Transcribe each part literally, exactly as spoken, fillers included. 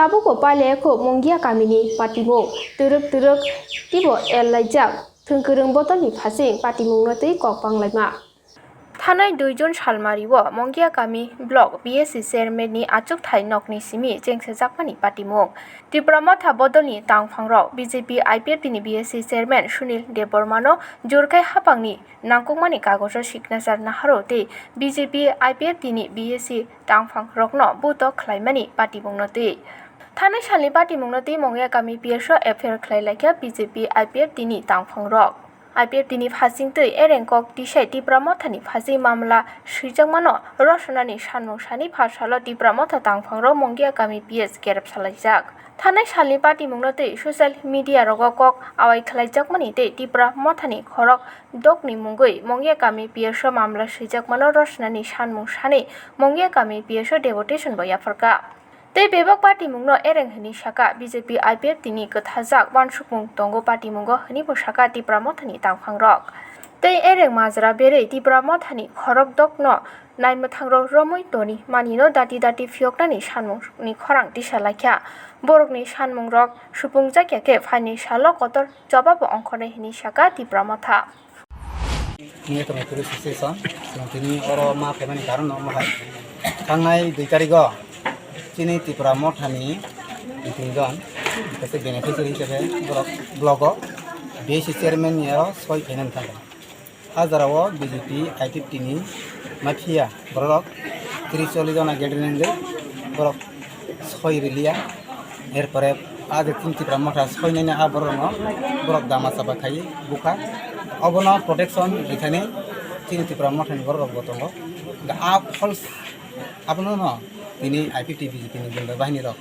Tabukbo pailaiya kho Mongia kamini patimung, twrwk twrwk teibo el laijak thwngkwrwng bodolni phasing patimungno twi kok panglaima. Thanai dui June salmario Mongia kami block B S C chairman ni achukthai nokni simi chengsajakmani patimung. Tipra Motha bodolni tangphangrok B J P I P F T ni B S C chairman Sunil Debbarmano jurkhai hapangni nangkukmani kagojo signature naharo tei B J P I P F T ni B S C tangphangrokno buto khlaimani patimungno twi. Thanai salni patimungno twi Mongia kami P S o F I R khlai laikha B J P I P F T ni tangphangrok. I P F T ni phasing twi ereng kok tisai Tipra Mothani phasing mamla swijakmano rosonani sanmung sani pha salo Tipra Motha tangphangrok Mongia kami P S kerep salaijak. Thanai salni patimungno twi social media rogo kok awai khlaijakmani tei Tipra Mothani khorok dokni mungwi Mongia kami P S o mamla swijakmano rosonani sanmung sani Mongia kami P S o deputation bo yapharkha. Tei bebak patimungno ereng hwnwi saka B J P I P F T ni kwthajak uansukmung tongo patimungo hwnwibo saka Tipra Mothani tangphangrok. Tei ereng majra berwi Tipra Mothani khorok dokno naimwthangrok romwi toni manino dati dati phiyoknani sanmungni khorang tisa laikha. Borokni sanmungrok supungjakya khe phaini salo kotor chobabo ongkhornai hwnwi saka Tipra Motha. Niyatoni police station, chwng tini oro ma phaimani karon no mohai. Thangnai dui tarigo chini Tipra Mothani tini jon, kaisa beneficiary hisabe borok blogo B S C chairman ni aro soi khainani thangkha. A jora o B J P I P F T ni mafia borok tris chollis jona gathering wngwi borok soi riliya. Erpore a je chini Tipra Motha soinani a borokno borok dama chapa khai bukha. Obono protection rithani chini Tipra Mothani borok rok bo tongo. A false abono no tini I P F T B J P ni gunda bahini rok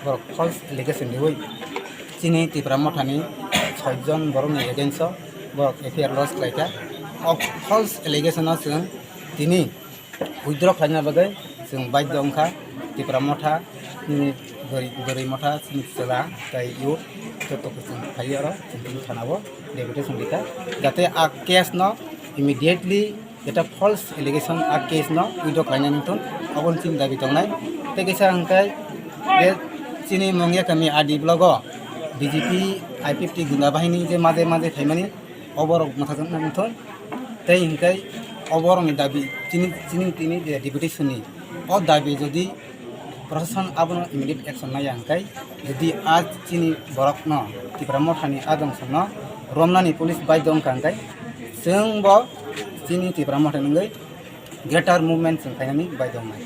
borok false allegation riwi chini Tipra Mothani soi jon borokni against o borok F I R lodge khlaikha. O false allegation o chwng tini withdraw khlaina bagwi chwng baidhyo wngkha. Tipra Motha, nini bwrwi, bwrwi Motha, chini chwla tei youth joto khe chwng phaiwi oro chwng tini thana o deputation rikha, jate a case no immediately jeta false allegation a case no withdraw khlainani wngthun, aboni chini dabi tongnai. Tei kaisa hwnkhe je chini Mongia kami R D block o B J P I P F T gunda bahini je maje maje phaimani, oborok mwthajwkna wngthun. Tei hwnkhe oborokni dabi chini, chini tini je deputation ni o dabi jodi proshashan abono immediate action naiya hwnkhe, jodi a chini borokno Tipra Mothani a dongsongno romnani police baidhyo wngkha hwnkhe, chwngbo chini Tipra Mothani wngwi greater movement chwng khainani baidhyo wngnai.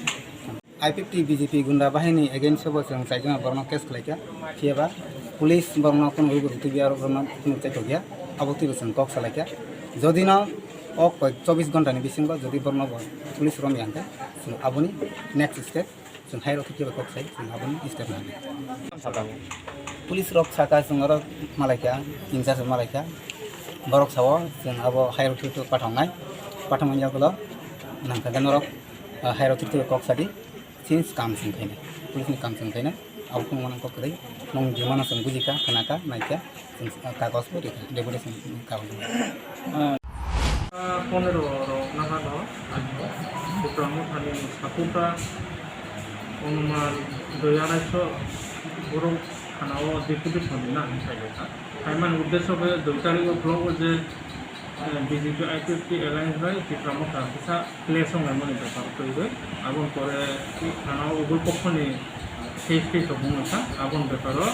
I P F T B J P gunda bahini against o bo chwng chaijana borokno case khlaikha, phiyaba police borokno kunu rwgwi rwtwi biya, borokno kunu chaithokya, abo twibo chwng kok salaikha. Jodi no o koi chobbish ghonta ni bisingo jodi borokno bo police romya hwnkhe, chwng aboni next step chwng higher authority bai kok sai chwng aboni step nai. Police rok saka chwng oro malaikha, in charge malaikha, borok sao chwng abo higher authority pathangnai, pathangnai yagulo nangkha norok, ah, higher authority bai kok sadi. Since kam chwng khainai, police ni kam chwng khainai, abo phunukmano kok kwrwi, nwng jumano chwng bujikha, khnakha, naikha, chwng kagoj bo rikha, deputation ni kagoj bo. Ah, pondro rok nahano, Tipra Mothani supporter, onuman dui arai so borok thana o deputation rina hinwi sailai kha. Phaimani uddesho khe dui tarikh o block o je, eh, B J P I P F T alliance bai Tipra Motha kisa clash wnglaimani bepar twiwi. Aboni pore thana o ugul pokhoni case tei tongmung wngkha. Aboni beparo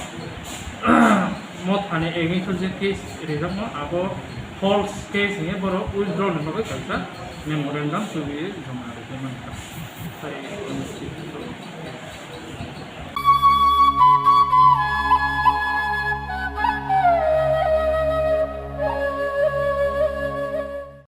Mothani against o je case rijakma abo false case hinwi borok withdraw ni bagwi kaisa memorandum twiwi joma rwui mankha. Tai